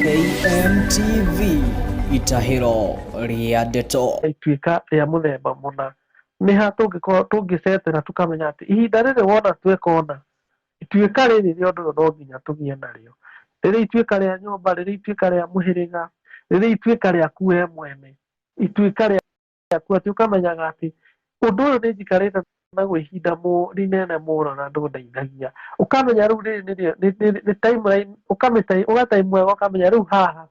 KMTV itahĩro rĩa ndeto. Ituĩka rĩa mũthemba mũna nĩ ha tũngĩkorwo tũngĩcetera tũkamenya atĩ ihinda rĩrĩ wona tweka ũna ituĩka rĩrĩ rĩa ũndũ ũyũ no nginya tũgĩe narĩo. Rĩrĩ ituĩka rĩa nyũmba, rĩrĩ ituĩka rĩa mũhĩrĩga, rĩrĩ ituĩka rĩaku we mwene, ituĩka rĩaku atĩ ũkamenyaga atĩ ũndũ ũyũ nĩ njikarĩte naguo ihinda rinene mũno na ndũndeithagia. Ũkamenya rĩu rĩrĩ nĩrĩo nĩ timeline, ũgataimu wega ũkamenya rĩu haha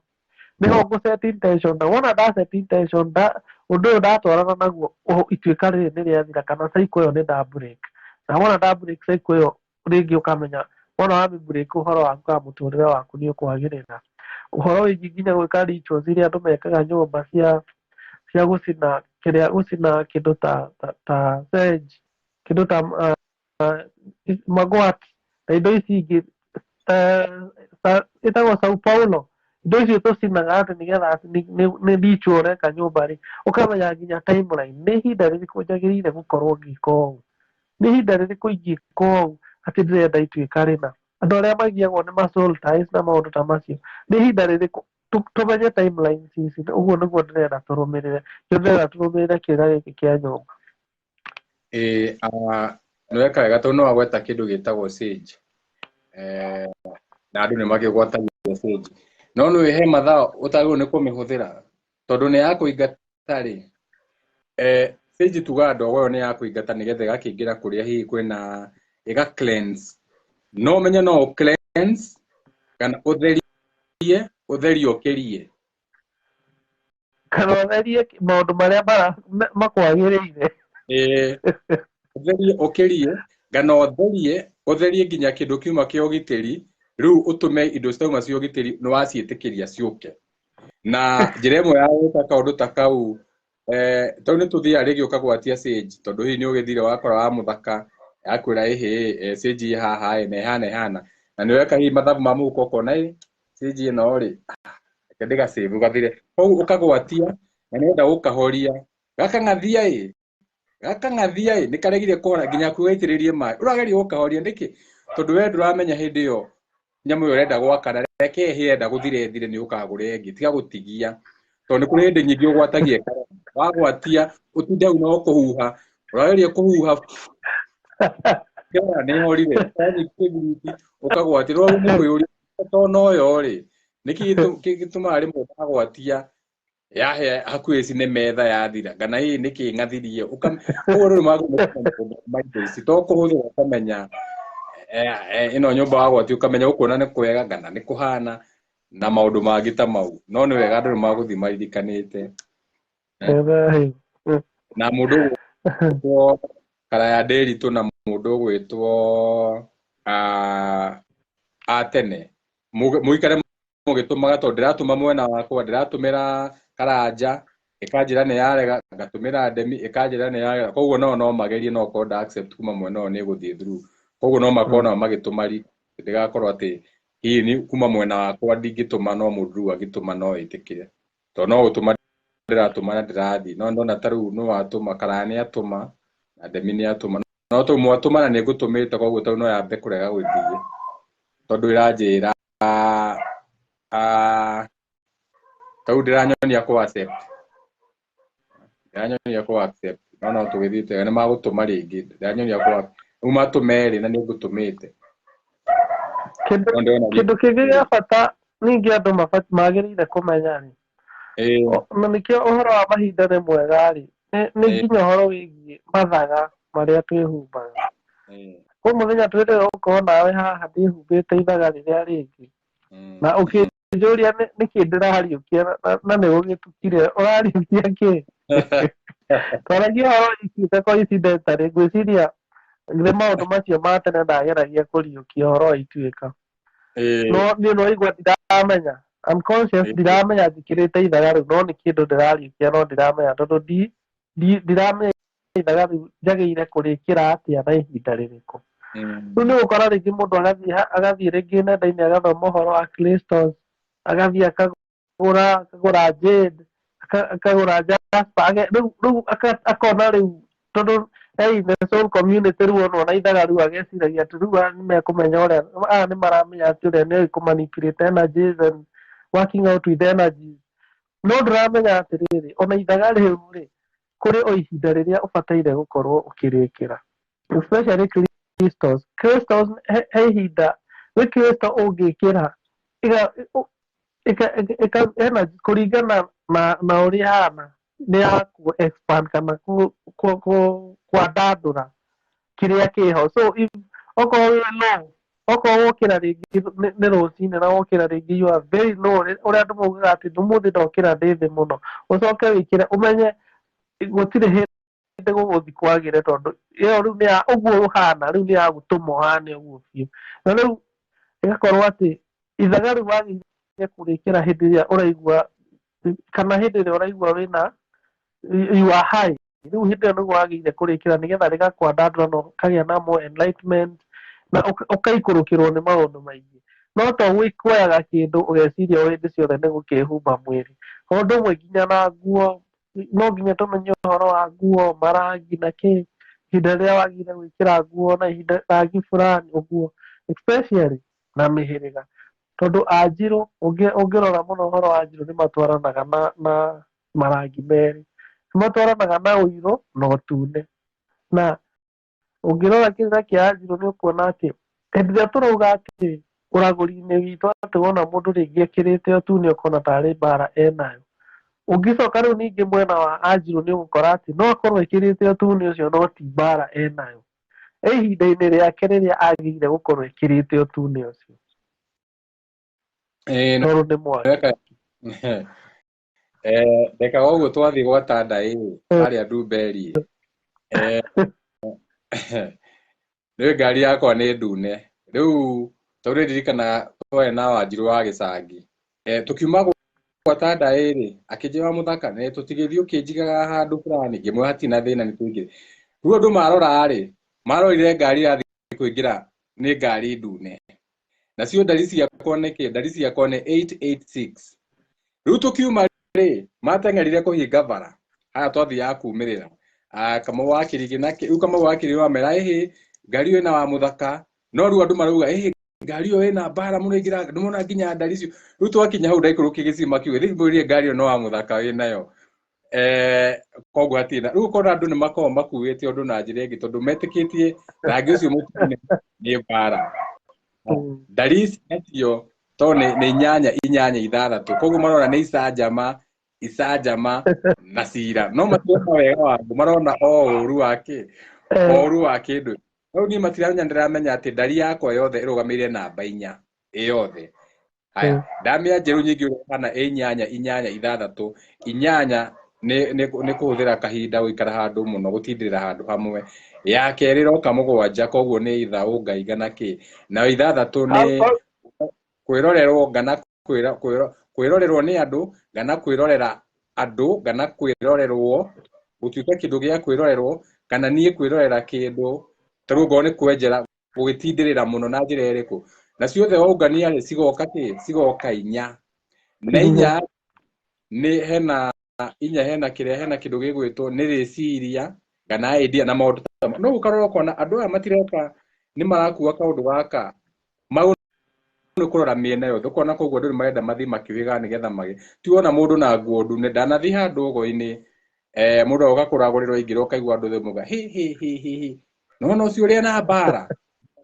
nĩho ngũ set intention, na wona nda set intention ũndũ ũyũ ndatwarana naguo ituĩka rĩrĩ nĩ rĩathira kana cycle ĩyo nĩ nda break. Na wona nda break cycle ĩyo rĩngĩ ũkamenya wona wa break ũhoro waku kana mũtũrĩre waku nĩ ũkwagĩrĩra. Ũhoro wĩgiĩ nginya gwĩka rituals iria andũ mekaga nyũmba cia gũcina kĩrĩa gũcina kĩndũ ta sage, kĩndũ ta magwat na indo ici ingĩ ĩtagwo Sao Paulo, indo icio tũcinaga atĩ nĩgetha atĩ nĩ ritual ũreka nyũmba rĩ, ũkamenya nginya timeline nĩ ihinda rĩrĩkũ njagĩrĩire gũkorwo ngĩka ũũ, nĩ ihinda rĩrĩkũ ingĩka ũũ atĩ ndĩrenda ituĩka rĩna. Andũ arĩa magiagwo nĩ ma soul ties na maũndũ ta macio, nĩ ihinda rĩrĩkũ tũmenye timelines ici, ũguo nĩguo ndĩrenda tũrũmĩrĩre, nĩkĩo ndĩrenda tũrũmĩrĩre kĩrĩra gĩkĩ kĩa nyũmba. Ĩĩ, nĩ weka wega tondũ nĩ wagweta kĩndũ gĩtagwo sage. Na andũ nĩ makĩgwatagia sage. No nĩ he mathaa ũtagĩrĩirwo nĩ kũmĩhũthĩra tondũ nĩ ya kũingata rĩ, sage tugaga ndogo ĩyo nĩ ya kũingata nĩgetha ĩgakĩingĩra kũrĩa hihi kwĩna ĩga cleanse. No ũmenye no ũ cleanse kana ũtherie, ũtherie ũkĩrie. Kana ũtherie maũndũ marĩa makwagĩrĩire. Ĩĩ, ũtherie ũkĩrie kana ũtherie ũtherie nginya kĩndũ kiuma kĩa ũgitĩri, rĩu ũtũme indo citauma cia ũgitĩri nĩ waciĩtĩkĩria ciũke. Na njĩra ĩmwe ya gwĩka kaũndũ ta kau, tondũ nĩ tũthiaga rĩngĩ ũkagwatia sage, tondũ hihi nĩ ũgĩthire wakora wa mũthaka akwĩra ĩhĩ, sage ĩ haha ĩ, na ĩhana ĩhana, na nĩ weka hihi mathabu ma mũhuko ũkona ĩ sage ĩno rĩ, reke ndĩgacĩbu gathire. Koguo ũkagwatia na nĩwenda gũkahoria, gakang'athia ĩ, gakang'athia ĩ, nĩ karegire kũhora nginya kuo gaitĩrĩrie maĩ. Ũrageria gũkahoria nĩkĩ? Tondũ we ndũramenya hĩndĩ ĩyo nyamũ ĩyo ũrenda gwakana, reke ĩhĩe ĩrenda gũthira ĩthire nĩ ũkagũra ĩngĩ, tiga gũtigia. Tondũ nĩ kũrĩ hĩndĩ nyingĩ ũgwatagia ĩkarega. Wagwatia ũtinde hau no kũhuha, ũrageria kũhuha nĩ ĩhorire, kĩbiriti ũkagwatia, rĩu nĩ kwĩyũria tondũ ũyũ rĩ, nĩkĩ gĩtũmaga rĩmwe ndagwatia yahe hakuhĩ cine metha yathira kana hihi nĩkĩ ng'athirie koguo rĩu ma indo ici to kũhũthĩra ũkamenya ĩno nyũmba wagwatia ũkamenya ũkuona nĩ kwega kana nĩ kũhana na maũndũ mangĩ ta mau, no nĩ wega andũ nĩ magũthiĩ maririkanĩte. Na mũndũ ũgwĩtwo Karaya Ndĩritũ na mũndũ ũgwĩtwo Atene mũikare mũgĩtũmaga tondũ ndĩratũma mwena wakwa, ndĩratũmĩra Karanja ĩkanjĩra nĩ yarega, ngatũmĩra Ndemi ĩkanjĩra nĩ yarega, koguo nao no magerie no korwo nda accept kuma mwena ũyũ nĩ ĩgũthiĩ through, koguo no makorwo nao magĩtũma ndĩgakorwo atĩ hihi ni kuma mwena wakwa ndingĩtũma no mũndũ rĩu angĩtũma no ĩtĩkĩre, tondũ no gũtũma ndĩratũma na ndĩrathiĩ, no ndona ta rĩu nĩ watũma, Karaya nĩ atũma na Ndemi nĩ atũma, no tondũ mwatũma na nĩ ngũtũmĩte koguo tondũ no yambe kũrega gũthiĩ tondũ ĩranjĩra tau ndĩranyonia kũ accept, ndĩranyonia kũ accept, no no tũgĩthiĩte wega, nĩ magũtũma rĩngĩ, ndĩranyonia kũ rĩu matũme rĩ na nĩ ngũtũmĩte. Kĩndũ No ndĩrona kĩndũ kĩngĩ gĩa bata ningĩ andũ magĩrĩire kũmenya rĩ, na nĩkĩo ũhoro wa mahinda nĩ mwega rĩ, nĩ nginya ũhoro wĩgiĩ mathaga marĩa twĩhumbaga. Kwĩ mũthenya twĩrĩga gũkorwo nawe haha ndĩhumbĩte ithaga rĩrĩa rĩngĩ, na ũkĩnjũria nĩkĩ ndĩrariũkia na nĩ gũgĩtukire, ũrariũkia kĩ? Twaragia ũhoro ituĩka coincidentally, ngwĩciria nĩ maũndũ macio ma tene ndageragia kũriũkia ũhoro wa ituĩka. No niĩ no igua ndiramenya, unconscious ndiramenya njĩkĩrĩte ithaga rĩu, no nĩ kĩndũ ndĩrariũkia no ndiramenya tondũ ndiramenya ithaga rĩu njagĩrĩire kũrĩkĩra atĩa na ihinda rĩrĩkũ. Rĩu nĩ ũgũkora rĩngĩ mũndũ agathiĩ rĩngĩ nenda-inĩ agathoma ũhoro wa crystals, agathiĩ akagũra jade, akagũra jasper, rĩu akona rĩu tondũ Hey, the soul community rĩu ona ithaga rĩu ageciragia atĩ rĩu aya nĩmekũmenya ũrĩa aya nĩmaramenya atĩ ũrĩa nĩ kũmanipulate energies and working out with energies. No ndũramenya atĩrĩrĩ, ona ithaga rĩu rĩ, kũrĩ o ihinda rĩrĩa ũbataire gũkorwo ũkĩrĩkĩra, especially crystals. Crystals he ihinda gwĩ crystal ũngĩkĩra ĩka energy kũringana na ũrĩa ĩhana nĩ ya ku expand kana kwandandũra kĩrĩa kĩho. So if okorwo wĩ low, okorwo wokĩra rĩngĩ nĩ rũcinĩ na wokĩra rĩngĩ you are very low, ũrĩa andũ maugaga atĩ ũmũthĩ ndokĩra ndĩ thĩ mũno, ũcoke wĩkĩre ũmenye gũtirĩ hĩndĩ gũgũthiĩ kwagĩre, tondũ ĩyo rĩu nĩ ya ũguo ũhana, rĩu nĩ ya gũtũma ũhane ũguo biũ. Na rĩu ĩgakorwo atĩ ithaga rĩu wagĩrĩire kũrĩkĩra hĩndĩ ĩrĩa ũraigua, kana hĩndĩ ĩrĩa ũraigua wĩna you are high, rĩu hĩndĩ ĩyo nĩguo wagĩrĩire kũrĩkĩra, nĩgetha rĩgakwandandũra na ũkagĩa na more enlightenment na ũkaikũrũkĩrwo nĩ maũndũ maingĩ. No to kuoyaga kĩndũ ũgeciria o hĩndĩ ciothe nĩ gũkĩhumba mwĩrĩ. O ũndũ ũmwe nginya na nguo, no nginya tũmenye ũhoro wa nguo, marangi na kĩ, ihinda rĩrĩa wagĩrĩire gwĩkĩra nguo na ihinda rangi fulani ũguo, especially na mĩhĩrĩga, tondũ anjirũ ũngĩrora mũno ũhoro wa anjirũ nĩ matwaranaga na marangi merĩ, nĩ matwaranaga na ũirũ na ũtune. Na ũngĩrora kĩrĩra kĩa anjirũ nĩ ũkuona atĩ hĩndĩ ĩrĩa tũrauga atĩ ũragũri-inĩ witũ atĩ wona mũndũ rĩngĩ ekĩrĩte ũtune ũkona tarĩ mbara enayo, ũngĩcoka rĩu ningĩ mwena wa anjirũ nĩ ũgũkora atĩ no akorwo ekĩrĩte ũtune ũcio no ti mbara enayo, e ihinda-inĩ rĩake rĩrĩa agĩrĩire gũkorwo ekĩrĩte ũtune ũcio, tondũ nĩ mwaki. Ndekaga ũguo twathiĩ gwa Tanda ĩ harĩa Ndumberi, rĩu ngari yakwa nĩ ndune. Rĩu tondũ ndirikana twarĩ na Wanjirũ wa gĩcangi, tũkiuma gwa Tanda ĩ akĩnjĩra mũthaka nĩ tũtigĩthiĩ ũkĩnjigaga handũ fulani, ngĩmwĩra hatirĩ na thĩna nĩ tũingĩre. Rĩu andũ marora rĩ, marorire ngari ĩrathiĩ kũingĩra nĩ ngari ndune, nacio ndari ciakwa nĩ kĩ, ndari ciakwa nĩ 886. Rĩu tũkiuma rĩ, mateng'erire kũhinga bara haya twathiaga kumĩrĩra Kamau wa Kĩrigĩ na rĩu Kamau wa Kĩrigĩ wamera ĩhĩ ngari ĩyo ĩna wa mũthaka, no rĩu andũ marauga ĩhĩ ngari ĩyo ĩna mbara mũno ĩngĩra nĩmona nginya ndari icio. Rĩu twakinya hau ndaikũrũkia gĩcima kiuge rĩu mbũrire ngari ĩyo no wa mũthaka wĩnayo, koguo hatirĩ na rĩu ũkona andũ nĩ makoragwo makuĩte ũndũ na njĩra ĩngĩ tondũ metĩkĩtie rangi ũcio mũtune nĩ mbara. Ndari ici nacio to nĩ inyanya inyanya ithathatũ, koguo marona nĩ icanjama icanjama na cira, no matirona wega waguo, marona o ũru wa kĩ, o ũru wa kĩndũ. Rĩu niĩ matiramenya, ndĩramenya atĩ ndari yakwa yothe ĩrũgamĩrĩire namba inya ĩyothe. Haya, ndamĩanjia rĩu nyingĩ ũrĩa ĩhana ĩ inyanya inyanya ithathatũ inyanya nĩ kũhũthĩra kahinda gũikara handũ mũno, gũtindĩrĩra handũ hamwe. Ya kerĩ ĩroka mũgwanja, koguo nĩ ithaũ ngaiga na kĩ, nayo ithathatũ nĩ kwĩrorerwo ngana kwĩrorerwo nĩ andũ ngana kwĩrorera andũ ngana kwĩrorerwo gũtuĩka kĩndũ gĩa kwĩrorerwo kana niĩ kwĩrorera kĩndũ, ta rĩu ngorwo nĩ kwenjera gũgĩtindĩrĩra mũno na njĩra ĩrĩkũ, na ciothe waungania rĩ cigoka kĩ, cigoka inya na inya nĩ hena inya hena kĩrĩa hena kĩndũ gĩgwĩtwo nĩ rĩciria kana idea na maũndũ ta no ũkarora ũkona andũ aya matireka nĩ marakua kaũndũ gaka mau nĩ kũrora mĩena yothe, ũkona koguo andũ nĩ marenda mathiĩ makĩwĩgaga nĩgetha mage ti wona mũndũ na nguo ndune. Ndanathiĩ handũ ũgo-inĩ, mũndũ agoka kũragũrĩrwo aingĩra ũkaigua andũ othe mauga hi hi hi hi hi, nona ũcio ũrĩa na mbara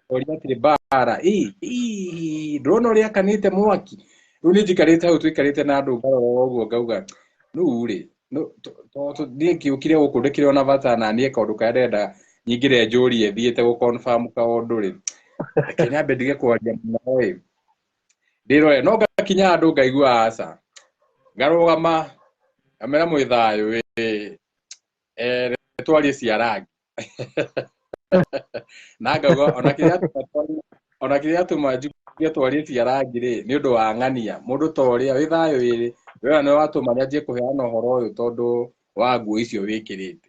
ũria atĩrĩ mbara ĩ ĩ ndũrona ũrĩa akanĩte mwaki. Rĩu niĩ njikarĩte hau tũikarĩte na andũ ngarora ũguo ngauga rĩu rĩ niĩ ngĩũkire gũkũ ndĩkĩrĩ ona bata na niĩ kaũndũ karĩa ndĩrenda nyingĩre njũrie thiĩte gũ confirm kaũndũ rĩ, reke nyambe ndige kwaria mũno ĩ ndĩrore, no ngakinya handũ ngaigua aca, ngarũgama ngamera mwĩ thayũ ĩ, twarie cia rangi na ngauga ona kĩrĩa gĩatũma njuge twarie cia rangi rĩ nĩ ũndũ wa ng'ania mũndũ ta ũrĩa wĩ thayũ ĩrĩ we nĩwe watũma nyanjie kũheana ũhoro ũyũ tondũ wa nguo icio wĩkĩrĩte,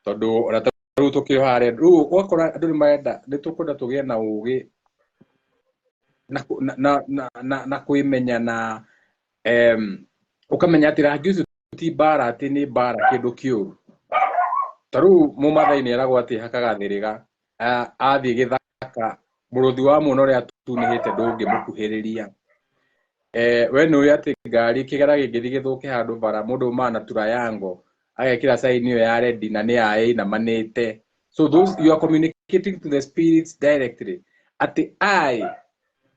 tondũ ona ta rĩu tũkĩrĩ harĩa rĩu ũgakora andũ nĩ marenda nĩ tũkwenda tũgĩe na ũgĩ na kwĩmenya na ũkamenya atĩ rangi ũcio ti mbara, atĩ nĩ mbara kĩndũ kĩũru. Ta rĩu mũmathai nĩ eragwo atĩ hakaga thĩrĩga, athiĩ gĩthaka mũrũthi wa muona ũrĩa atunĩhĩte ndũngĩmũkuhĩrĩria. We nĩ ũĩ atĩ ngari kĩgera gĩngĩthiĩ gĩthũke handũ bara mũndũ umaga na triangle agekĩra sign ĩyo ya ready na nĩ ya ĩinamanĩte. So those you are communicating to the spirits directly atĩ I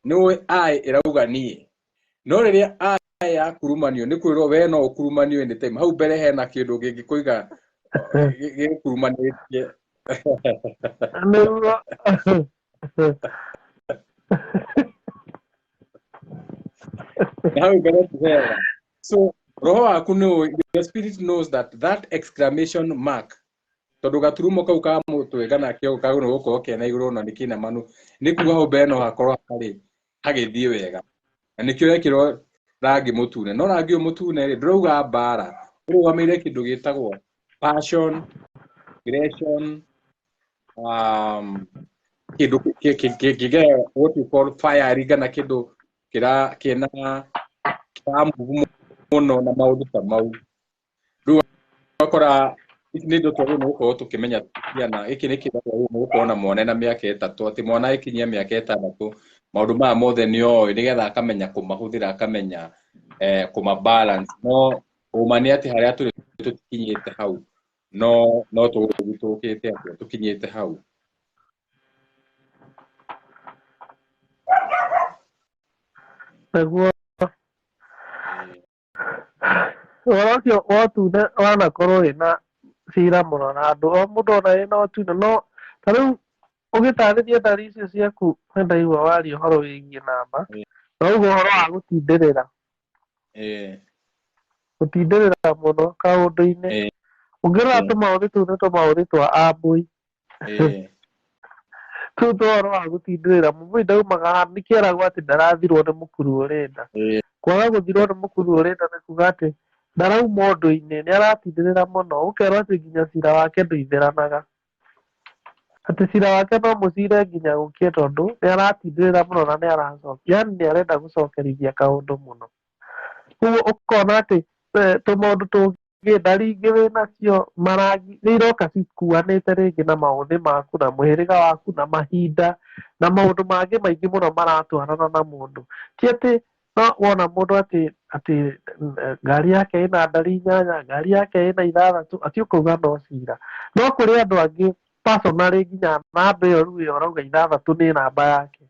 nĩ ũĩ I ĩrauga niĩ, no rĩrĩa I yakurumanio nĩ kwĩrwo we no ũkurumanio anytime. Hau mbere hena kĩndũ kĩngĩkũiga gĩkurumanĩtie. Nĩguo. Na hau mbere ti hega. So roho waku nĩ ũĩ, the spirit knows that that exclamation mark, tondũ gaturumo kau ka mũtwe kana kĩongo kagũrũ gũkorwo kena igũrũ na nĩ kĩinamanu, nĩ kuga hau mbere no hakorwo hatarĩ hagĩthiĩ wega, na nĩkĩo wekĩrwo rangi mũtune. No rangi ũyũ mũtune rĩ, ndũrauga mbara, ũrũgamĩrĩire kĩndũ gĩtagwo passion, aggression, kĩndũ kĩngĩgera what you call fire, kana kĩndũ kĩra kĩna kĩramove mũno na maũndũ ta mau. Rĩu ũgakora ici nĩ indo twagĩrĩirwo nĩ gũkorwo tũkĩmenya ciana. Gĩkĩ nĩ kĩndũ twagĩrĩirwo nĩ gũkorwo na mwana ena mĩaka 3, atĩ mwana agĩkinyia mĩaka 6 maũndũ maya mothe nĩ oĩ, nĩgetha akamenya kũmahũthĩra, akamenya kũma balance. No ũma nĩ atĩ harĩa tũrĩ tũtikinyĩte hau, no tũgũthiĩ tũkĩte atĩa tũkinyĩte hau. Naguo ũhoro ũcio wa ũtune wanakorwo wĩna cira mũno na andũ o mũndũ ona wĩna ũtune. No ta rĩu ũgĩtarĩria ndari icio ciaku, nĩ ndaigua waria ũhoro wĩgiĩ namba, na ũguo ũhoro wa gũtindĩrĩra, gũtindĩrĩra mũno kaũndũ-inĩ. Ũngĩrora tũmaũthĩ tũu nĩ tũmaũthĩ twa ambũi. Tũu tũhoro wa gũtindĩrĩra, mũmbũi ndaumaga haha, nĩkĩeragwo atĩ ndarathirwo nĩ mũkuru ũrenda. Kwaga gũthirwo nĩ mũkuru ũrenda nĩ kuga atĩ ndarauma ũndũ-inĩ, nĩ aratindĩrĩra mũno, ũkerwo atĩ nginya cira wake ndũithĩranaga, atĩ cira wake no mũcire nginya gũkie, tondũ nĩ aratindĩrĩra mũno na nĩ aracokia, yani nĩ arenda gũcokerithia kaũndũ mũno. Koguo ũkona atĩ tũmaũndũ tũngĩ, ndari ingĩ wĩnacio, marangi nĩ iroka cikuanĩte rĩngĩ na maũthĩ maku na mũhĩrĩga waku na mahinda na maũndũ mangĩ maingĩ mũno maratwarana na mũndũ. Ti atĩ no wona mũndũ atĩ ngari yake ĩna ndari 8, ngari yake ĩna 6, atĩ ũkauga no cira. No kũrĩ andũ angĩ personally nginya namba ĩyo rĩu ĩyo ũrauga 6 nĩ namba yake,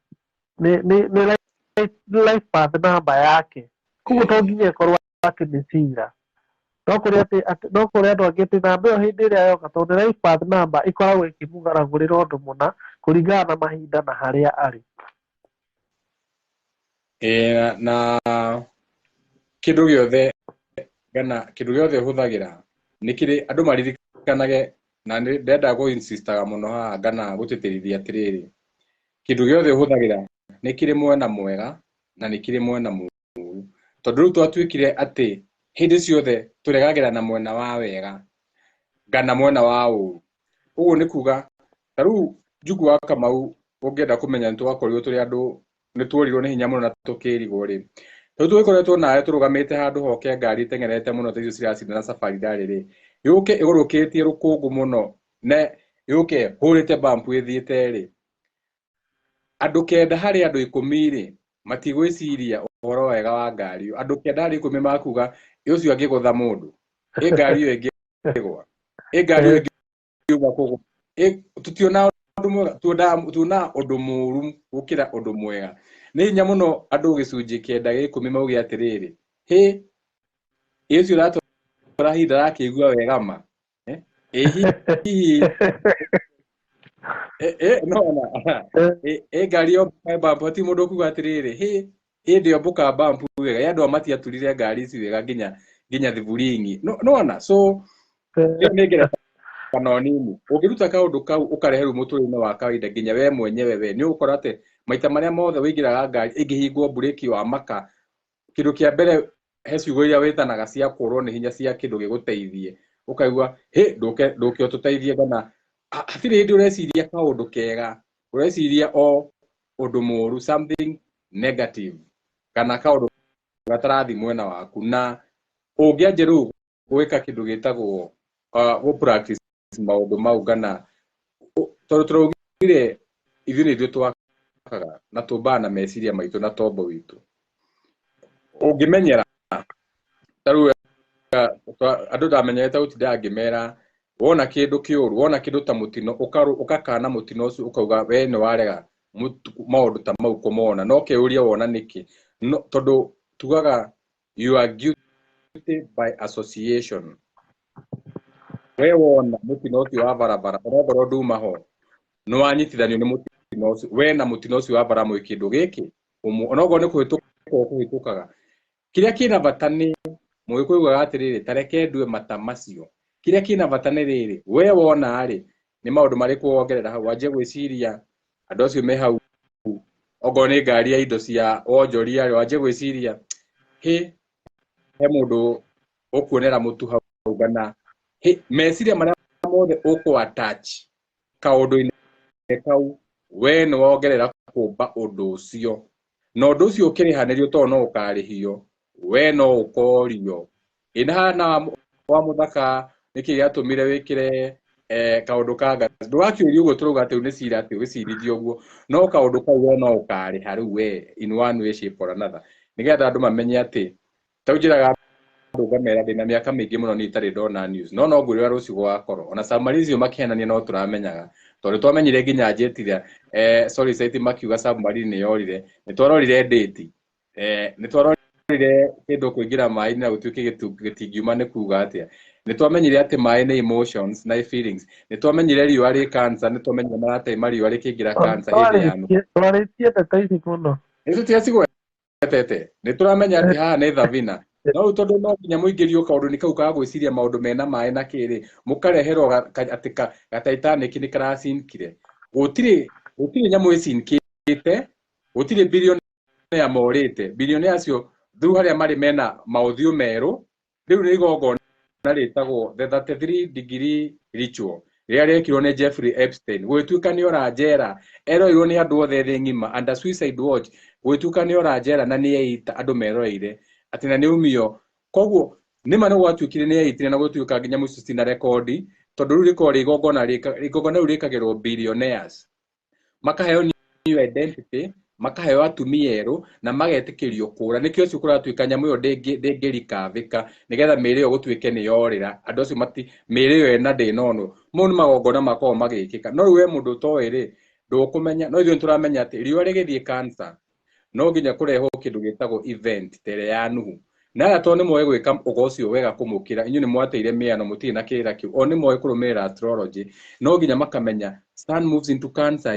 nĩ life path namba yake. Koguo to nginya ĩkorwo atĩ nĩ cira. No kũrĩ atĩ no kũrĩ andũ angĩ atĩ namba ĩyo hĩndĩ ĩrĩa yoka, tondũ nĩ life path namba, ĩkoragwo ĩkĩmũgaragũrĩra ũndũ mũna kũringana na mahinda na harĩa arĩ. Na kĩndũ gĩothe kana kĩndũ gĩothe ũhũthagĩra nĩ kĩrĩ andũ maririkanage, na nĩ ndenda gũ insistaga mũno haha kana gũtĩtĩrithia atĩrĩrĩ, kĩndũ gĩothe ũhũthagĩra nĩ kĩrĩ mwena mwega na nĩ kĩrĩ mwena mũũru, tondũ rĩu twatuĩkire atĩ hĩndĩ ciothe tũregagĩra na mwena wa wega kana mwena wa ũũru. Ũguo nĩ kuga ta rĩu Njugu wa Kamau, ũngĩenda kũmenya nĩ twakorirwo tũrĩ andũ nĩ tuorirwo nĩ hinya mũno na tũkĩrigwo rĩ, rĩu tũgĩkoretwo nawe tũrũgamĩte handũ hoke ngari ĩteng'erete mũno ta icio ciracindana safari rally rĩ, yũke ĩgũrũkĩtie rũkũngũ mũno na yũke hũrĩte bump ĩthiĩte rĩ, andũ 9 harĩ andũ 10 rĩ matigwĩciria ũhoro wega wa ngari ĩyo. Andũ 9 harĩ 10 makuga ĩ ũcio angĩgũtha mũndũ, ĩ ngari ĩyo ĩngĩgwa, ĩ ngari ĩyo ĩngiuma kũgwa, tũtiona ũndũ mwega, tuonaga ũndũ mũũru gũkĩra ũndũ mwega. Nĩ hinya mũno andũ gĩcunjĩ 9 gĩa 10 mauge atĩrĩrĩ, hĩ ĩ ũcio ũratwara hihi ndarakĩigua wega ma, ĩ hihi no ona ĩ ngari yombũka bump, hatirĩ mũndũ ũkuga atĩrĩrĩ, hĩ ĩ ndĩombũka bump wega, ĩ andũ aya matiaturire ngari ici wega nginya thiburingi. No ona so ĩyo nĩ ngerekano nini. Ũngĩruta kaũndũ kau ũkarehe rĩu mũtũrĩre-inĩ wa kawaida nginya we mwenyewe we nĩ ũgũkora atĩ maita marĩa mothe ũingĩraga ngari ĩngĩhingwo mburĩki wa maka, kĩndũ kĩa mbere he ciugo iria wĩtanaga cia kũrwo nĩ hinya cia kĩndũ gĩgũteithie, ũkaigua hĩ ndũke ũtũteithie, kana hatirĩ hĩndĩ ũreciria kaũndũ kega, ũreciria o ũndũ mũũru, something negative, kana kaũndũ gatarathi mwena waku. Na ũngĩanjia rĩu gwĩka kĩndũ gĩtagwo gũ practice Maũndũ mau kana tondũ tũraugire ithuĩ nĩ ithuĩ twakaga na tũmbaga na meciria maitũ na tombo witũ. Ũngĩmenyera ta rĩu andũ ndamenyerete gũtinda ngĩmera wona kĩndũ kĩũru, wona kĩndũ ta mũtino, ũgakana mũtino ũcio, ũkauga we nĩ warega maũndũ ta mau kũmona, no kĩũria wona nĩkĩ? No, tondũ tugaga you are guilty by association. We wona mũtino ũcio wa barabara, onakorwo nduma ho, nĩ wanyitithanio nĩ mũtino ũcio, we na mũtino ũcio wa bara mwĩ kĩndũ gĩkĩ ũmwe, onokorwo nĩ kũhĩtũka ũkũhĩtũkaga. Kĩrĩa kĩna bata nĩ Mũgĩkũyũ augaga atĩrĩrĩ, ta reke ndue mata macio. Kĩrĩa kĩna bata nĩ rĩrĩ, we wona rĩ, nĩ maũndũ marĩkũ wongerera hau, wanjie gwĩciria andũ acio me hau, okorwo nĩ ngari ya indo cia wonjoria rĩ, wanjie gwĩciria hĩ, he mũndũ ũkuonera mũtu hau kana hĩ, meciria marĩa mothe ũkũ attach kaũndũ-inĩ kau, we nĩ wongerera kũmba ũndũ ũcio. Na ũndũ ũcio ũkĩrĩhanĩrio tondũ no ũkarĩhio, we no ũkorio. Ĩ na hana wa mũthaka nĩkĩ gĩatũmire wĩkĩre kaũndũ ka ngaci? Ndũgakĩũrie ũguo tũrauga atĩ nĩ cira atĩ ũgĩcirithio ũguo, no kaũndũ kau we no ũkarĩha rĩu we in one way shape or another. Nĩgetha andũ mamenye atĩ ta rĩu njĩraga andũ ngamera ndĩna mĩaka mĩingĩ mũno niĩ itarĩ ndona news, no no ngwĩre ũrĩa rũciũ gũgakorwo. Ona submarine icio makĩhenania no tũramenyaga, tondũ twamenyire nginya njetira sorry site makiuga submarine nĩ yorire, nĩ twarorire date, nĩ twarorire kĩndũ kũingĩra maĩ-inĩ na gũtuĩke gĩtingiuma nĩ kuga atĩa. Nĩ twamenyire atĩ maĩ nĩ emotions na feelings. Nĩ twamenyire riũa rĩ cancer, nĩ twamenyire marataima riũa rĩkĩingĩra cancer hĩndĩ ya Nuhu. Twarĩtie ndeto ici mũno. Nĩ tũtiacigwetete, nĩ tũramenya atĩ haha nĩ thabina. No rĩu tondũ no nginya mũingĩrio kaũndũ-inĩ kau ka gwĩciria maũndũ mena maĩ na kĩrĩ, mũkareherwo atĩ ga Titanic nĩ karacinkire. Gũtirĩ nyamũ ĩcinkĩte, gũtirĩ billionaire morĩte. Billionaire acio through harĩa marĩ mena maũthiũ merũ, rĩu nĩ igongona rĩtagwo the 33 degree ritual rĩrĩa rĩekirwo nĩ Jeffrey Epstein. Gũgĩtuĩka nĩ ora njera, eroirwo nĩ andũ othe thĩ ng'ima under suicide watch, gũgĩtuĩka nĩ ora njera na nĩ eita andũ meroreire atĩ na nĩ umio. Koguo nĩma nĩ gwatuĩkire nĩ eitire na gũtuĩka nginya mũico citina rekondi, tondũ rĩu rĩkoragwo rĩ igongona igongona rĩu rĩkagĩrwo billionaires, makaheo new identity, makaheo atumia erũ na magetĩkĩrio kũra. Nĩkĩo ũcio kũratuĩka nyamũ ĩyo ndĩngĩrikavĩka, nĩgetha mĩĩrĩ ĩyo gũtuĩke nĩ yorĩra. Andũ acio mati mĩĩrĩ ĩyo ĩna ndĩnonwo. Mau nĩ magongona makoragwo magĩkĩka. No rĩu we mũndũ ũtoĩ rĩ, ndũkũmenya. No ithuĩ nĩtũramenya atĩ riũa rĩgĩthiĩ cancer, no nginya kũrehwo kĩndũ gĩtagwo event ta ĩrĩa ya Nuhu. Na aya tondũ nĩ moĩ gwĩka ũgo ũcio wega kũmũkĩra, inyuĩ nĩ mwateire mĩano, mũtirĩ na kĩrĩra kĩu, o nĩ moĩ kũrũmĩrĩra astrology, no nginya makamenya sun moves into cancer,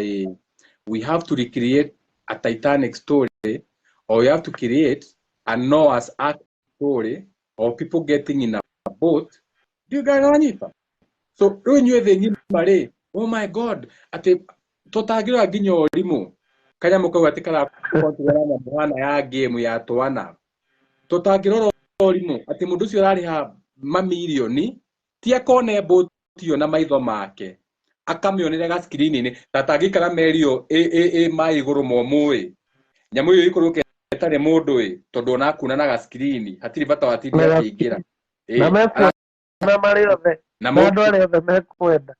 we have to recreate a Titanic story, or we have to create a Noah's Ark story of people getting in a boat. Ndiũĩ kana nĩwanyita? So rĩu inyuĩ thĩ ng'ima rĩ, oh my God, atĩ tũtangĩrora nginya ũrimũ kanyamũ kau atĩ karakontrol nyamũ hana ya game ya twana, tũtangĩrora ũrimũ atĩ mũndũ ũcio ũrarĩha mamirioni ti akone mbũti ĩyo na maitho make, akamĩonera ga screen-inĩ, ta tangĩikara meri ĩyo ĩ maĩ igũrũ momũ ĩ, nyamũ ĩyo ĩikũrũke ĩtarĩ mũndũ ĩ, tondũ ona akuona na ga screen hatirĩ bata wa tindi akĩingĩra. Na mekuona marĩ othe, na na andũ arĩa othe mekwenda.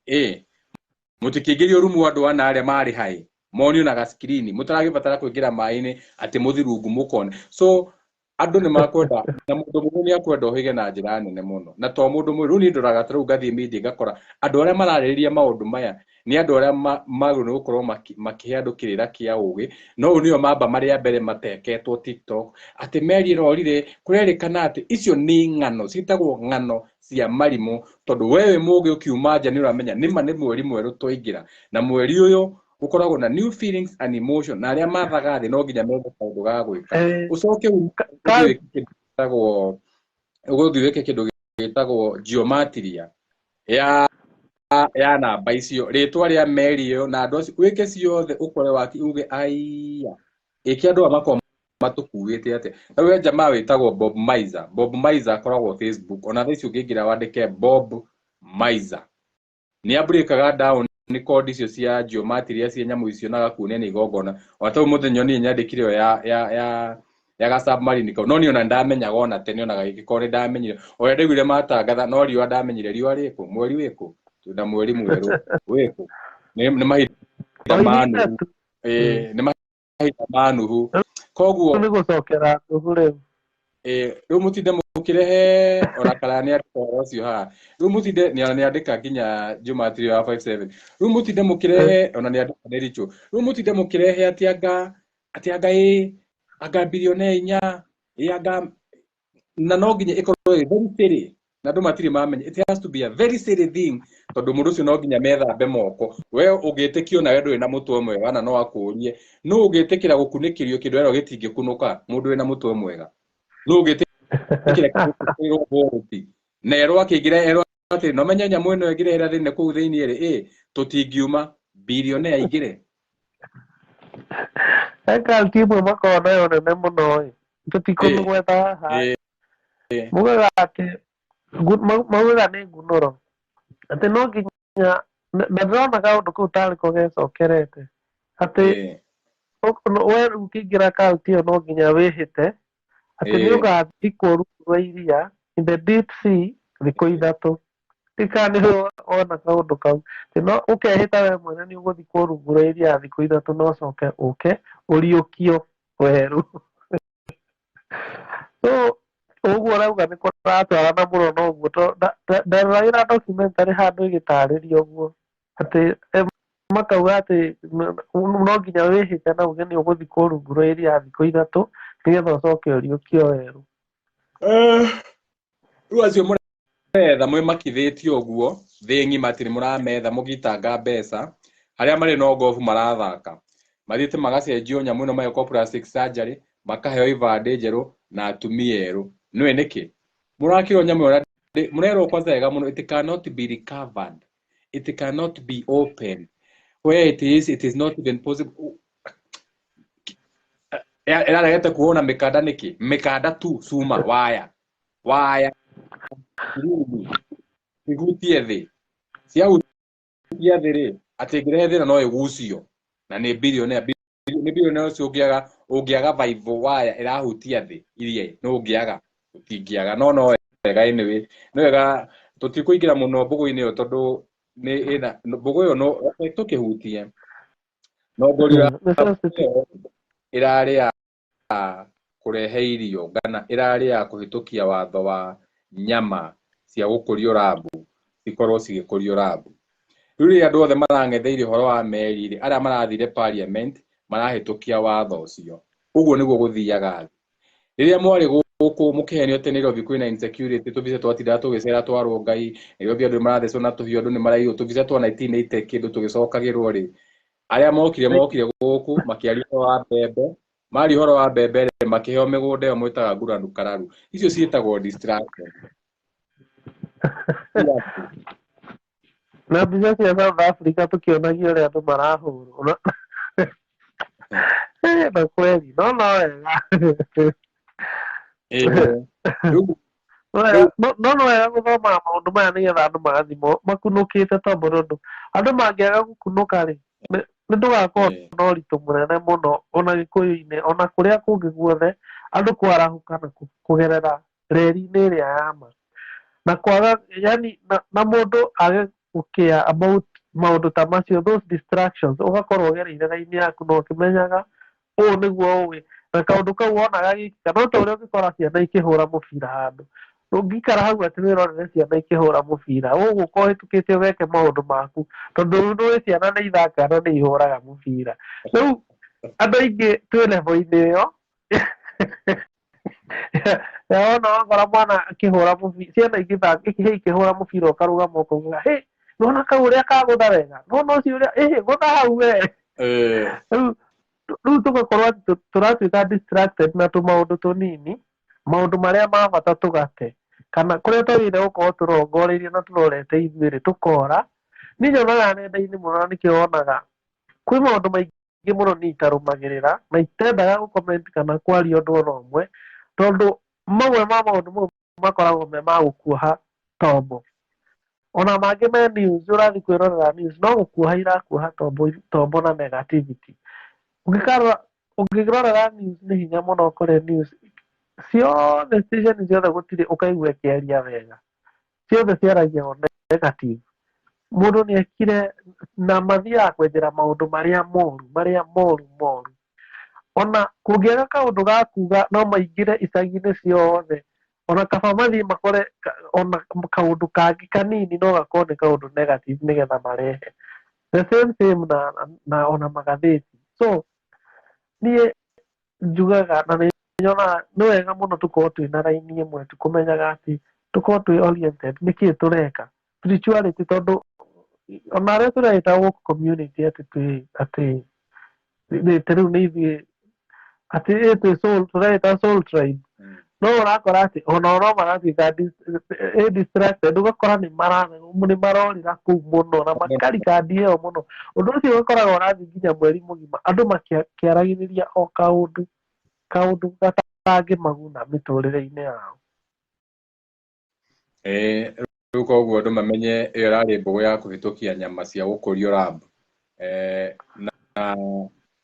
Mũtikĩingĩrio rumu andũ ana arĩa marĩ haĩ monio na ga screen, mũtaragĩbatara kũingĩra maĩ-inĩ atĩ mũthi rungu mũkone. So andũ nĩ makwenda, na mũndũ mũgũ nĩ akwenda ũhĩge na njĩra nene mũno, na to mũndũ mũgũ. Rĩu niĩ ndoraga ta rĩu ngathiĩ media ngakora andũ arĩa mararĩrĩria maũndũ maya nĩ andũ arĩa magĩrĩirwo nĩ gũkorwo makĩhe andũ kĩrĩra kĩa ũgĩ, no ũyũ nĩo mamba marĩa mbere mateketwo TikTok atĩ meri ĩrorire, kũrerĩkana atĩ icio nĩ ng'ano, ciĩtagwo ng'ano cia marimũ, tondũ we wĩ mũgĩ ũkiuma nja nĩ ũramenya nĩma nĩ mweri mwerũ twaingĩra, na mweri ũyũ gũkoragwo na new feelings and emotion, na arĩa mathaga thĩ no nginya methe kaũndũ ga gwĩka. Ũcoke ũgũthiĩ wĩke kĩndũ gĩtagwo geometry ya namba icio, rĩtwa rĩa meri ĩyo na andũ acio, wĩke ciothe ũkore waki uge aiya ĩkĩ andũ aya makoragwo matũkuĩte atĩa. Rĩu he jamaa wĩtagwo Bob Mizer. Bob Mizer akoragwo Facebook, ona thaa ici ũngĩingĩra wandĩke Bob Mizer, nĩ abreakaga down nĩ kodi icio cia geometry cia nyamũ icio na agakuonia nĩ igongona. Ona ta mũthenya niĩ nyandĩkire ĩyo ya ga submarine kau, no niĩ ona ndamenyaga ona tene, ona gagĩkorwo nĩ ndamenyire ũrĩa ndaiguire matangatha, no riũa ndamenyire riũa rĩkũ, mweri wĩkũ. Twĩna mweri mwerũ wĩkũ nĩ mahinda ma Oigĩte Nuhu. tu. Ĩĩ, nĩ mahinda ma Nuhu. Koguo Nĩ gũcokera Nuhu rĩu. Ĩĩ, rĩu mũtinde mũkĩrehe ona kana nĩandĩka ũhoro ũcio haha. Rĩu mũtinde nĩandĩka nginya Jumatiri wa 57. Rĩu mũtinde mũkĩrehe ona nĩandĩka nĩ Richo. Rĩu mũtinde mũkĩrehe atĩ anga ĩ anga bilionea inya ĩ anga na no nginya ĩkorwo ĩ very silly na andũ matirĩ mamenya. It has to be a very silly thing tondũ mũndũ ũcio no nginya methambe moko. We ũngĩtĩkio nawe ndũrĩ na mũtwe mwega na no akũrie nũ ũngĩtĩkĩra gũkunĩkĩrio kĩndũ erwo gĩtingĩkunũka mũndũ wĩna mũtwe mwega. Nũ ũngĩtĩkĩra kĩrwo bũrũti na erwo akĩingĩra erwo atĩ no menye nyamũ ĩno ĩngĩrehera thĩna kũu thĩinĩ rĩ ĩ tũtingiuma bilionea aingĩre. He cult ĩmwe makoragwo nayo nene mũno ĩ tũtikũmĩgweta haha. Mugaga atĩ maugaga nĩ ngunũro atĩ no nginya na ndĩrona kaũndũ kau tarĩ ko gecokerete atĩ we rĩu ũkĩingĩra cult ĩyo no nginya wĩhĩte atĩ nĩ ũgathikwo rungu rwa iria in the deep sea thikũ ithatũ. Ndikana nĩ wona kaũndũ kau atĩ no ũkehĩta we mwene nĩ ũgũthikwo rungu rwa iria thikũ ithatũ na ũcoke ũke ũriũkio werũ. So ũguo ũrauga nĩ kũratwarana mũno na ũguo ndaroragĩra documentary handũ ĩgĩtarĩria ũguo atĩ makauga atĩ no nginya wĩhĩte na uge nĩ ũgũthikwo rungu rwa iria thikũ ithatũ nĩgetha ũcoke ũriũkio werũ. Rĩu acio mũretha mwĩmakithĩtie ũguo thĩ ng'ima atĩ nĩ mũrametha mũgĩitanga mbeca harĩa marĩ no ngobu marathaka mathiĩte magacenjio nyamũ ĩno magekwo plastic surgery makaheo ibandĩ njerũ na atumia erũ. Nĩũĩ nĩkĩ mũrakĩrwo nyamũ ĩyo mũrerwo kwanza wega mũno it cannot be recovered, it cannot be opened, where it is, it is not even possible. Ĩraregete kuona mĩkanda nĩkĩ? Mĩkanda tu cuma waya waya iruru ihutie thĩ ciahutia thĩ rĩ atĩ ĩngĩrehe thĩna no ĩgucio na nĩ bilionea nĩ bilionea ũcio ũngĩaga ũngĩaga vaivũ waya ĩrahutia thĩ iria no ũngĩaga ũtingĩaga no no wega anyway no wega tũtikũingĩra mũno mbũgũ-inĩ ĩyo tondũ nĩ ĩna mbũgũ ĩyo no tũkĩhutie no ngorira ĩrarĩ ya kũrehe irio kana ĩrarĩ ya kũhĩtũkia watho wa nyama cia gũkũrio rabu cikorwo cigĩkũrio rabu. Rĩu rĩrĩa andũ othe marang'etheire ũhoro wa meri rĩ, arĩa marathire parliament marahĩtũkia watho ũcio. Ũguo nĩguo gũthiaga thĩ. Rĩrĩa mwarĩ gũkũ mũkĩhenio atĩ Nairobi kwĩna insecurity, tũbica twatindaga tũgĩcera twarwo Ngai, Nairobi andũ nĩmarathecwo na tũhiũ, andũ nĩmaraiywo, tũbica twa 1980 kĩndũ tũgĩcokagĩrwo rĩ, arĩa mokire mokire gũkũ makĩaria ũhoro wa mbembe, maria ũhoro wa mbembe rĩ, makĩheo mĩgũnda ĩyo mwĩtaga nguranu kararu. Icio ciĩtagwo distraction. Na mbica cia South Africa tũkĩonagio ũrĩa andũ marahũrwo. Na kweli no no wega. No no wega gũthomaga maũndũ maya nĩgetha andũ magathiĩ makunũkĩte tondũ tondũ andũ mangĩaga gũkunũka rĩ nĩ tũgakorwo na ũritũ mũnene mũno ona gĩkũyũ-inĩ ona kũrĩa kũngĩ guothe andũ kwarahũka na kũgerera reri-inĩ ĩrĩa ya ma na kwaga yani na mũndũ age gũkĩa about maũndũ ta macio those distractions ũgakorwo ũgereire raini yaku na ũkĩmenyaga ũũ nĩguo ũĩ na kaũndũ kau wonaga gĩkĩka no ta ũrĩa ũngĩkora ciana ikĩhũra mũbira handũ ũngĩikara hau atĩ wĩrorere ciana ikĩhũra mũbira ũgũka ũhĩtũkĩte ũgeke maũndũ maku tondũ rĩu nĩũĩ ciana nĩ ithakaga na nĩ ihũraga mũbira. Rĩu andũ aingĩ twĩ level-inĩ ĩyo wona wakora mwana akĩhũra mũbira ciana igĩthaka ikĩhũra mũbira ũkarũgama ũkauga hĩ nĩwona kau ũrĩa kagũtha wega nĩwona ũcio ũrĩa ĩhĩ gũtha hau we. Rĩu tũgakorwo atĩ tũratuĩka distracted na tũmaũndũ tũnini maũndũ marĩa ma bata tũgate kana kũrĩa twagĩrĩire gũkorwo tũrongoreirie na tũrorete ithuĩ rĩ tũkora. Niĩ nyonaga nenda-inĩ mũno na nĩkĩo wonaga kwĩ maũndũ maingĩ mũno niĩ itarũmagĩrĩra na itendaga gũ comment kana kwaria ũndũ ona ũmwe tondũ mamwe ma maũndũ mau makoragwo me ma gũkuoha tombo. Ona mangĩ me news ũrathiĩ kwĩrorera news no gũkuoha irakuoha tombo, tombo na negativity. Ũngĩkarora ũngĩrorera news nĩ hinya mũno ũkore news ciothe station ciothe gũtirĩ ũkaigua ĩkĩaria wega ciothe ciaragia o negative. Mũndũ nĩ ekire na mathiaga kwenjera maũndũ marĩa moru, marĩa moru moru. Ona kũngĩaga kaũndũ ga kuga no maingĩre icagi-inĩ ciothe, ona kaba mathiĩ makore ona kaũndũ kangĩ kanini no gakorwo nĩ kaũndũ negative nĩgetha marehe the same same na ona magathĩti. So niĩ njugaga na nĩ nyonaga nĩ wega mũno tũkorwo twĩna raini ĩmwe, tũkũmenyaga atĩ tũkorwo twĩ oriented nĩkĩĩ tũreka spirituality, tondũ ona arĩa tũreĩta gũkũ community atĩ twĩ atĩ ta rĩu nĩ ithuĩ atĩ ĩ twĩ soul, tũreĩta soul tribe, no ũrakora atĩ ona o no maratuĩka distracted, ũgakora nĩ marorĩra kũu mũno na makarika ĩyo mũno. Ũndũ ũcio ũgakoraga ũrathiĩ nginya mweri mũgima andũ makĩaragĩrĩria o kaũndũ kaũndũ gatangĩmaguna mĩtũrĩre-inĩ yao. Ĩĩ, rĩu koguo andũ mamenye ĩyo ĩrarĩ mbũgũ ya kũhĩtũkia nyama cia gũkũrio lab. Na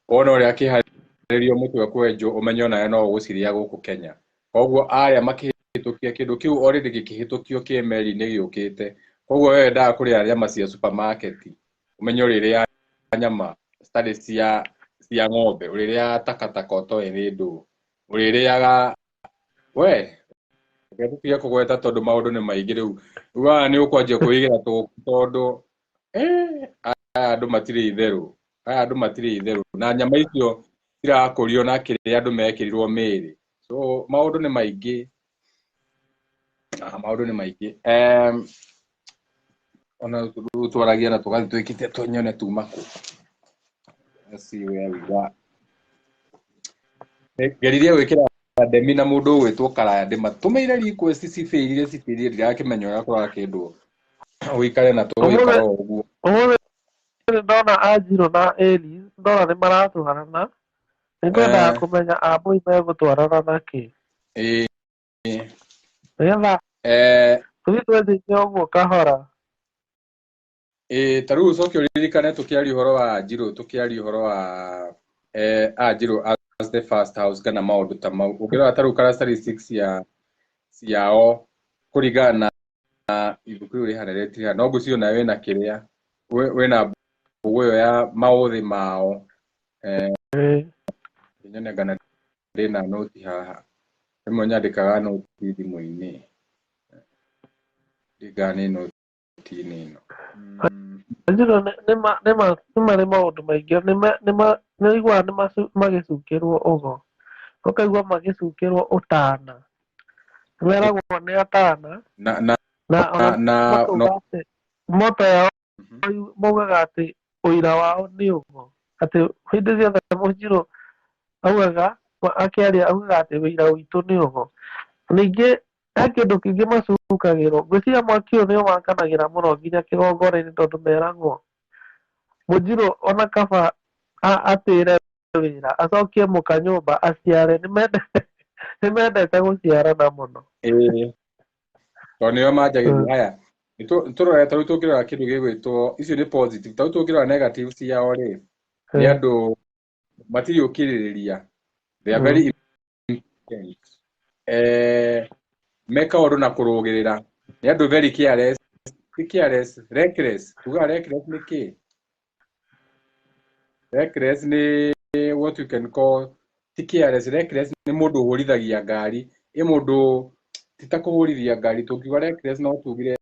wona ũrĩa akĩharĩrio mũtwe kwenjwo, ũmenye onawe no ũgũcirĩa gũkũ Kenya. Koguo aya makĩhĩtũkia kĩndũ kĩu already gĩkĩhĩtũkio kĩ meri-inĩ gĩũkĩte. Koguo we wendaga kũrĩa nyama cia supermarket, ũmenye ũrĩrĩa nyama citarĩ cia ng'ombe, ũrĩrĩaga takataka ũtoĩ nĩ ndũ, ũrĩrĩaga we reke tũtige kũgweta tondũ maũndũ nĩ maingĩ rĩu. Rĩu haha nĩ ũkwanjia kwĩigĩra tũgũkũ tondũ aya andũ matirĩ itherũ, aya andũ matirĩ itherũ, na nyama icio cirakũrio na kĩrĩa andũ mekĩrirwo mĩĩrĩ. So maũndũ nĩ maingĩ, maũndũ nĩ maingĩ. Ona rĩu twaragia na tũgathiĩ twĩkĩte tũnyone tuma kũ. Let's see where we got. Ngeririe gwĩkĩra Demi na mũndũ ũgwĩtwo Karaya, ndĩmatũmĩire request cibĩirire cibĩirire, ndirakĩmenya ũrĩa kũrakĩndwo ũikare na tũgũikara o ũguo. Ũmũthĩ ndona Anjirũ na Elis, ndona nĩ maratwarana, nĩ ngwendaga kũmenya Ambũi megũtwarana na kĩ, nĩgetha tũthiĩ twenjete ũguo kahora. Ĩĩ, ta rĩu ũcoke ũririkane tũkĩaria ũhoro wa Anjirũ, tũkĩaria ũhoro wa Anjirũ as the first house kana maũndũ ta mau. Ũngĩrora ta rĩu characteristics ciao kũringana na ibuku rĩu rĩhana rĩtirĩ, no ngwĩciria onawe wĩna kĩrĩa wĩna mbũgũ ĩyo ya maũthĩ mao. Nyone kana ndĩna noti haha, rĩmwe nyandĩkaga noti thimũ-inĩ, ndigana nĩ noti-inĩ ĩno. Anjirũ nĩ marĩ maũndũ maingĩ, nĩ ũiguaga nĩ magĩcukĩrwo ũgo, ũkaigua magĩcukĩrwo ũtana, meragwo nĩ atana, na na ona makauga atĩ moto yao maugaga atĩ ũira wao nĩ ũgo, atĩ hĩndĩ ciothe Mũnjirũ augaga akĩaria augaga atĩ ũira witũ nĩ ũgo. Ningĩ he kĩndũ kĩngĩ macukagĩrwo, ngwĩciria mwaki ũyũ nĩo wakanagĩra mũno nginya kĩgongona-inĩ, tondũ meragwo Mũnjirũ ona kaba atĩre wĩra acokie mũka nyũmba aciare, nĩ mendete gũciarana mũno. Ĩĩ, tondũ nĩo manjagĩrĩria. Haya, nĩtũrore ta rĩu tũngĩrora kĩndũ gĩgwĩtwo icio nĩ positive, ta rĩu tũngĩrora negative ciao rĩ, nĩ andũ matirĩ ũkirĩrĩria, they are very impatient, meka ũndũ na kũrũgĩrĩra, nĩ andũ very careless, ti careless, reckless. Tugaga reckless nĩ kĩ? Reckless nĩ what you can call, ti careless, reckless nĩ mũndũ ũhũrithagia ngari, ĩ mũndũ ti ta kũhũrithia ngari, tũngiuga reckless no tugire